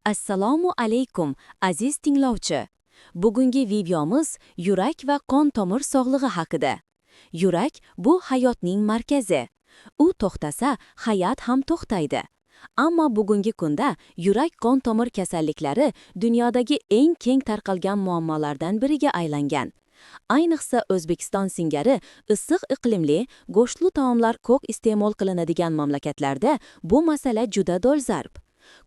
Assalomu alaykum, aziz tinglovchi. Bugungi videomiz yurak va qon tomir sog'lig'i haqida. Yurak bu hayotning markazi. U to'xtasa, hayot ham to'xtaydi. Ammo bugungi kunda yurak qon tomir kasalliklari dunyodagi eng keng tarqalgan muammolardan biriga aylangan. Ayniqsa O'zbekiston singari issiq iqlimli, go'shtli taomlar ko'p iste'mol qilinadigan mamlakatlarda bu masala juda dolzarb.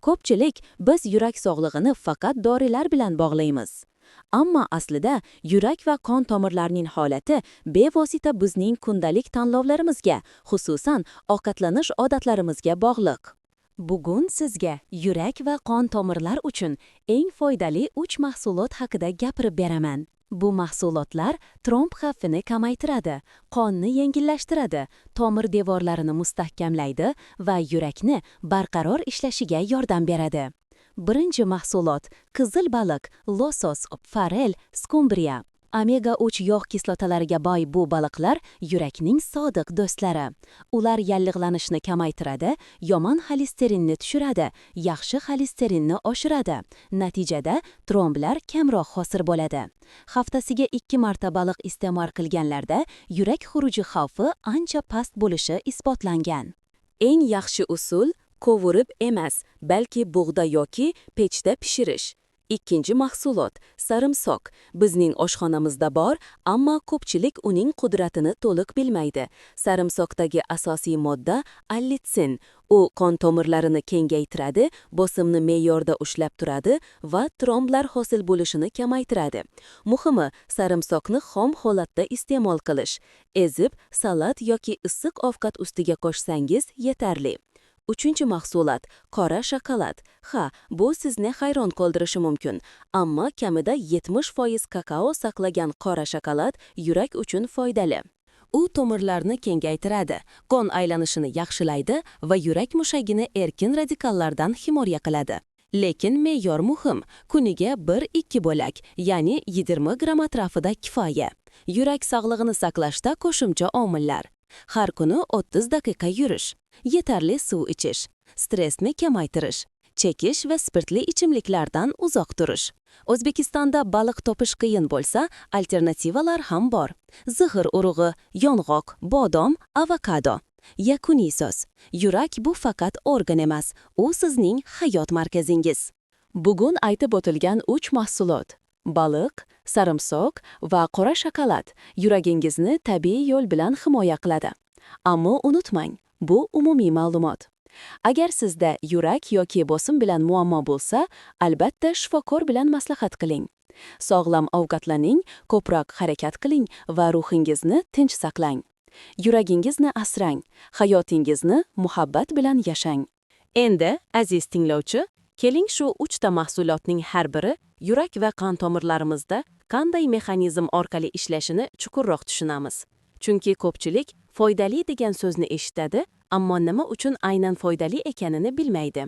Ko'pchilik biz yurak sog'lig'ini faqat dorilar bilan bog'laymiz. Ammo aslida yurak va qon tomirlarining holati bevosita bizning kundalik tanlovlarimizga, xususan, ovqatlanish odatlarimizga bog'liq. Bugun sizga yurak va qon tomirlar uchun eng foydali 3 mahsulot haqida gapirib beraman. Bu mahsulotlar tromb xavfini kamaytiradi, qonni yengillashtiradi, tomir devorlarini mustahkamlaydi va yurakni barqaror ishlashiga yordam beradi. Birinchi mahsulot: qizil baliq, лосось, форель, skumbriya. Omega 3 yog' kislotalariga boy bu baliqlar yurakning sodiq do'stlari. Ular yallig'lanishni kamaytiradi, yomon xolesterinni tushiradi, yaxshi xolesterinni oshiradi. Natijada tromblar kamroq hosil bo'ladi. Haftasiga 2 marta baliq iste'mol qilganlarda yurak xuruji xavfi ancha past bo'lishi isbotlangan. Eng yaxshi usul qovurib emas, balki bug'da yoki pechda pishirish. Ikkinchi mahsulot sarimsoq. Bizning oshxonamizda bor, ammo ko'pchilik uning qudratini to'liq bilmaydi. Sarimsoqdagi asosiy modda allitsin. U qon tomirlarini kengaytiradi, bosimni me'yorda ushlab turadi va tromblar hosil bo'lishini kamaytiradi. Muhimi, sarimsoqni xom holatda iste'mol qilish. Ezib, salat yoki issiq ovqat ustiga qo'shsangiz yetarli. Uchinchi mahsulot qora shokolad. Ha, bu sizni hayron qoldirishi mumkin, ammo kamida 70% kakao saqlagan qora shokolad yurak uchun foydali. U tomirlarni kengaytiradi, qon aylanishini yaxshilaydi va yurak mushagini erkin radikallardan himoya qiladi. Lekin me'yor muhim: kuniga 1-2 bo'lak, ya'ni 20 gramm atrofida kifoya. Yurak sog'lig'ini saqlashda qo'shimcha omillar: har kuni 30 daqiqa yurish, yetarli suv ichish, stressni kamaytirish, chekish va spirtli ichimliklardan uzoq turish. O'zbekistonda baliq topish qiyin bo'lsa, alternativalar ham bor: Zig'ir urug'i, yong'oq, bodom, avokado. Yakuniy so'z: yurak bu faqat organ emas, u sizning hayot markazingiz. Bugun aytib o'tilgan 3 mahsulot: baliq, sarimsoq va qora shokolad yuragingizni tabiiy yo'l bilan himoya qiladi. Ammo unutmang, bu umumiy ma'lumot. Agar sizda yurak yoki bosim bilan muammo bo'lsa, albatta shifokor bilan maslahat qiling. Sog'lom ovqatlaning, ko'proq harakat qiling va ruhingizni tinch saqlang. Yuragingizni asrang, hayotingizni muhabbat bilan yashang. Endi, aziz tinglovchi, keling, shu uchta mahsulotning har biri yurak va qon tomirlarimizda qanday mexanizm orqali ishlashini chuqurroq tushunamiz. Chunki ko'pchilik foydali degan so'zni eshitadi, ammo nima uchun aynan foydali ekanini bilmaydi.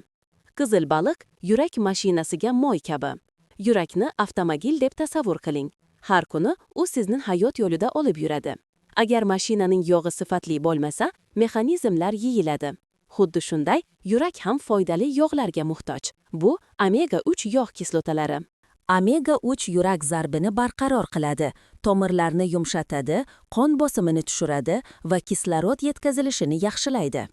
Qizil baliq yurak mashinasiga moy kabi. Yurakni avtomobil deb tasavvur qiling. Har kuni u sizning hayot yo'lida olib yuradi. Agar mashinaning yog'i sifatli bo'lmasa, mexanizmlar yeyiladi. Xuddi shunday, yurak ham foydali yog'larga muhtoj. Bu omega 3 yog' kislotalari. Omega 3 yurak zarbini barqaror qiladi, tomirlarni yumshatadi, qon bosimini tushiradi va kislorod yetkazilishini yaxshilaydi.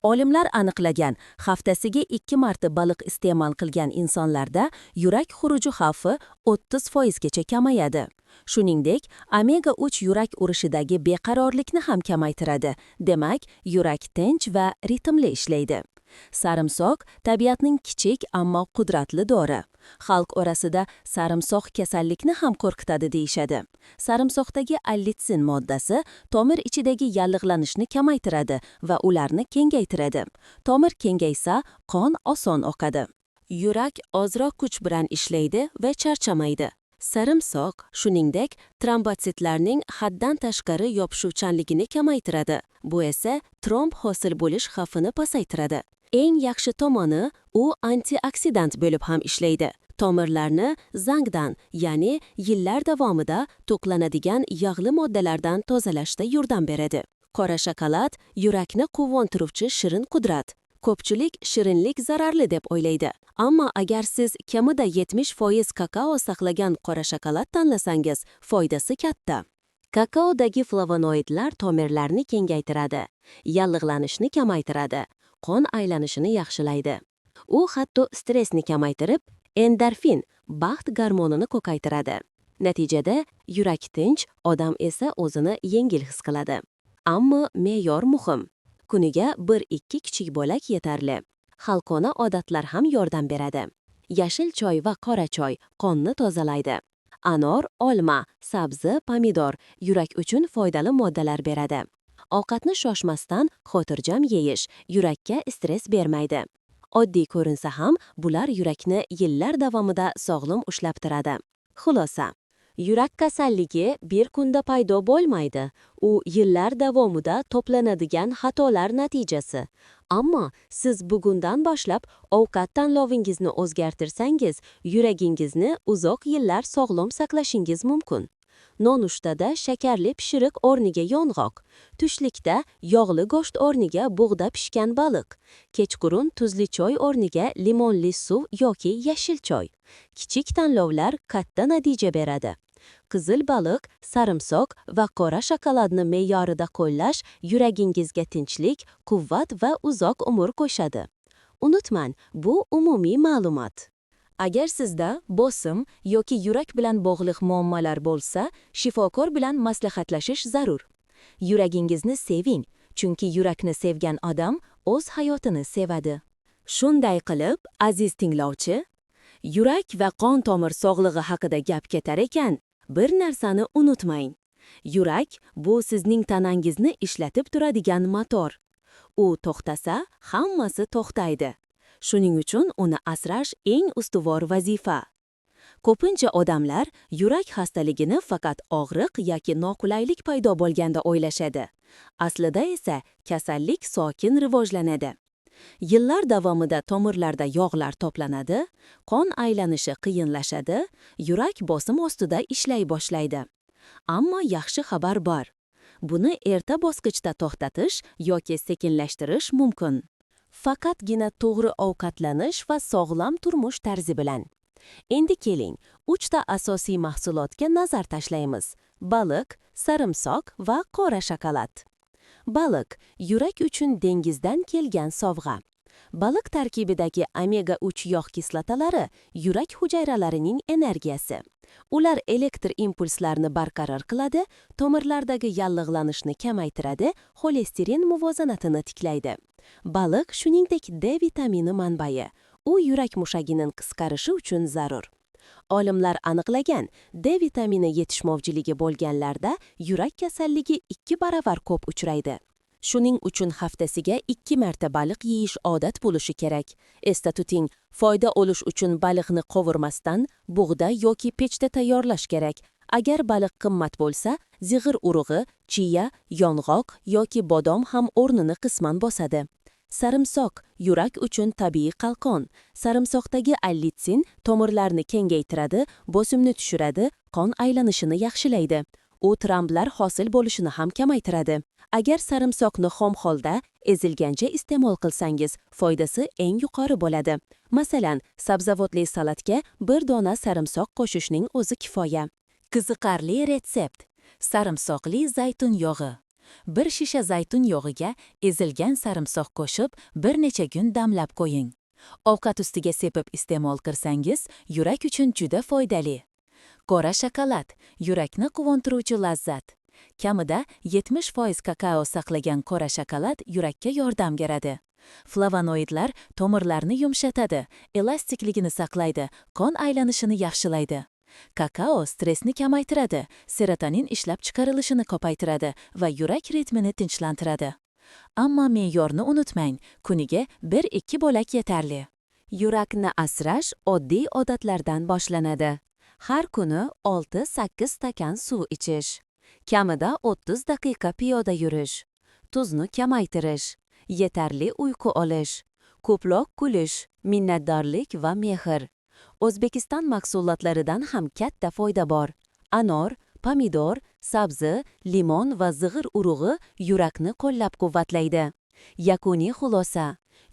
Olimlar aniqlagan, haftasiga 2 marta baliq iste'mol qilgan insonlarda yurak xuruji xavfi 30% gacha kamayadi. Shuningdek, omega 3 yurak urishidagi beqarorlikni ham kamaytiradi. Demak, yurak tinch va ritmli ishlaydi. Sarimsoq tabiatning kichik, ammo qudratli dori. Xalq orasida sarimsoq kasallikni ham qo'rqitadi deyishadi. Sarimsoqdagi allitsin moddasi tomir ichidagi yallig'lanishni kamaytiradi va ularni kengaytiradi. Tomir kengaysa, qon oson oqadi. Yurak ozroq kuch bilan ishlaydi va charchamaydi. Sarimsoq, shuningdek, trombotsitlarning haddan tashqari yopishuvchanligini kamaytiradi. Bu esa tromb hosil bo'lish xavfini pasaytiradi. Eng yaxshi tomoni, u antioksidant bo'lib ham ishlaydi. Tomirlarni zangdan, ya'ni yillar davomida to'planadigan yog'li moddalardan tozalashda yordam beradi. Qora shokolad yurakni quvontiruvchi shirin qudrat. Ko'pchilik shirinlik zararli deb o'ylaydi. Ammo agar siz kamida 70% kakao saqlagan qora shokolad tanlasangiz, foydasi katta. Kakaodagi flavonoidlar tomirlarni kengaytiradi, yallig'lanishni kamaytiradi, qon aylanishini yaxshilaydi. U hatto stressni kamaytirib, endorfin, baxt gormonini ko'paytiradi. Natijada yurak tinch, odam esa o'zini yengil his qiladi. Ammo me'yor muhim. Kuniga 1-2 kichik bo'lak yetarli. Xalqona odatlar ham yordam beradi. Yashil choy va qora choy qonni tozalaydi. Anor, olma, sabzi, pomidor yurak uchun foydali moddalar beradi. Ovqatni shoshmasdan xotirjam yeyish yurakka stress bermaydi. Oddiy ko'rinsa ham, bular yurakni yillar davomida sog'lom ushlab turadi. Xulosa: yurak kasalligi bir kunda paydo bo'lmaydi. U yillar davomida to'planadigan xatolar natijasi. Ammo siz bugundan boshlab ovqat tanlovingizni o'zgartirsangiz, yuragingizni uzoq yillar sog'lom saqlashingiz mumkin. Nonushtada shakarli pishiriq o'rniga yong'oq, tushlikda yog'li go'sht o'rniga bug'da pishgan baliq, kechqurun tuzli choy o'rniga limonli suv yoki yashil choy. Kichik tanlovlar katta natija beradi. Qizil baliq, sarimsoq va qora shokoladni me'yorida qo'llash yuragingizga tinchlik, quvvat va uzoq umr qo'shadi. Unutmang, bu umumiy ma'lumot. Agar sizda bosim yoki yurak bilan bog'liq muammolar bo'lsa, shifokor bilan maslahatlashish zarur. Yuragingizni seving, chunki yurakni sevgan odam o'z hayotini sevadi. Shunday qilib, aziz tinglovchi, yurak va qon tomir sog'lig'i haqida gap ketar ekan, bir narsani unutmang. Yurak bu sizning tanangizni ishlatib turadigan motor. U to'xtasa, hammasi to'xtaydi. Shuning uchun uni asrash eng ustuvor vazifa. Ko'pincha odamlar yurak xastaligini faqat og'riq yoki noqulaylik paydo bo'lganda o'ylashadi. Aslida esa kasallik sokin rivojlanadi. Yillar davomida tomirlarda yog'lar to'planadi, qon aylanishi qiyinlashadi, yurak bosim ostida ishlay boshlaydi. Ammo yaxshi xabar bor. Buni erta bosqichda to'xtatish yoki sekinlashtirish mumkin. Faqatgina to'g'ri ovqatlanish va sog'lom turmush tarzi bilan. Endi keling, uchta asosiy mahsulotga nazar tashlaymiz: baliq, sarimsoq va qora shokolad. Baliq yurak uchun dengizdan kelgan sovg'a. Baliq tarkibidagi omega 3 yog' kislotalari yurak hujayralarining energiyasi. Ular elektr impulslarni barqaror qiladi, tomirlardagi yallig'lanishni kamaytiradi, xolesterin muvozanatini tiklaydi. Baliq shuningdek D vitamini manbai. U yurak mushagining qisqarishi uchun zarur. Olimlar aniqlagan, D vitamini yetishmovchiligi bo'lganlarda yurak kasalligi 2 baravar ko'p uchraydi. Shuning uchun haftasiga 2 marta baliq yeyish odat bo'lishi kerak. Esda tuting, foyda olish uchun baliqni qovurmasdan, bug'da yoki pechda tayyorlash kerak. Agar baliq qimmat bo'lsa, zig'ir urug'i, chiya, yong'oq yoki bodom ham o'rnini qisman bosadi. Sarimsoq yurak uchun tabiiy qalqon. Sarimsoqdagi allitsin tomirlarni kengaytiradi, bosimni tushiradi, qon aylanishini yaxshilaydi. U tromblar hosil bo'lishini ham kamaytiradi. Agar sarimsoqni xom holda ezilgancha iste'mol qilsangiz, foydasi eng yuqori bo'ladi. Masalan, sabzavotli salatga bir dona sarimsoq qo'shishning o'zi kifoya. Qiziqarli retsept: sarimsoqli zaytun yog'i. Bir shisha zaytun yog'iga ezilgan sarimsoq qo'shib, bir necha kun damlab qo'ying. Ovqat ustiga sepib iste'mol qilsangiz, yurak uchun juda foydali. Qora shokolad yurakni quvontiruvchi lazzat. Kamida 70% kakao saqlagan qora shokolad yurakka yordam beradi. Flavonoidlar tomirlarni yumshatadi, elastikligini saqlaydi, qon aylanishini yaxshilaydi. Kakao stressni kamaytiradi, serotonin ishlab chiqarilishini ko'paytiradi va yurak ritmini tinchlantiradi. Ammo me'yorni unutmang, kuniga 1-2 bo'lak yetarli. Yurakni asrash oddiy odatlardan boshlanadi. Har kuni 6-8 stakan suv ichish. Kamida 30 daqiqa piyoda yurish. Tuzni kamaytirish. Yetarli uyqu olish. Ko'proq kulish, minnatdorlik va mehr. O'zbekiston mahsulotlaridan ham katta foyda bor. Anor, pomidor, sabzi, limon va zig'ir urug'i yurakni qo'llab-quvvatlaydi. Yakuniy xulosa: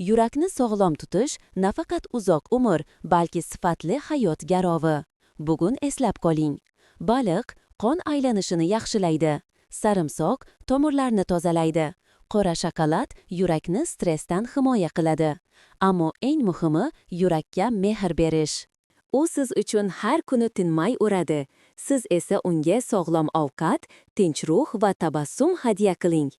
Yurakni sog'lom tutish nafaqat uzoq umr, balki sifatli hayot garovi. Bugun eslab qoling. Baliq qon aylanishini yaxshilaydi. Sarimsoq tomirlarni tozalaydi. Qora shokolad yurakni stressdan himoya qiladi. Ammo eng muhimi yurakka mehr berish. U siz uchun har kuni tinmay uradi. Siz esa unga sog'lom ovqat, tinch ruh va tabassum hadya qiling.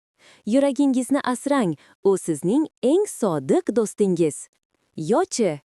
Yuragingizni asrang, u sizning eng sodiq do'stingiz. Yochi.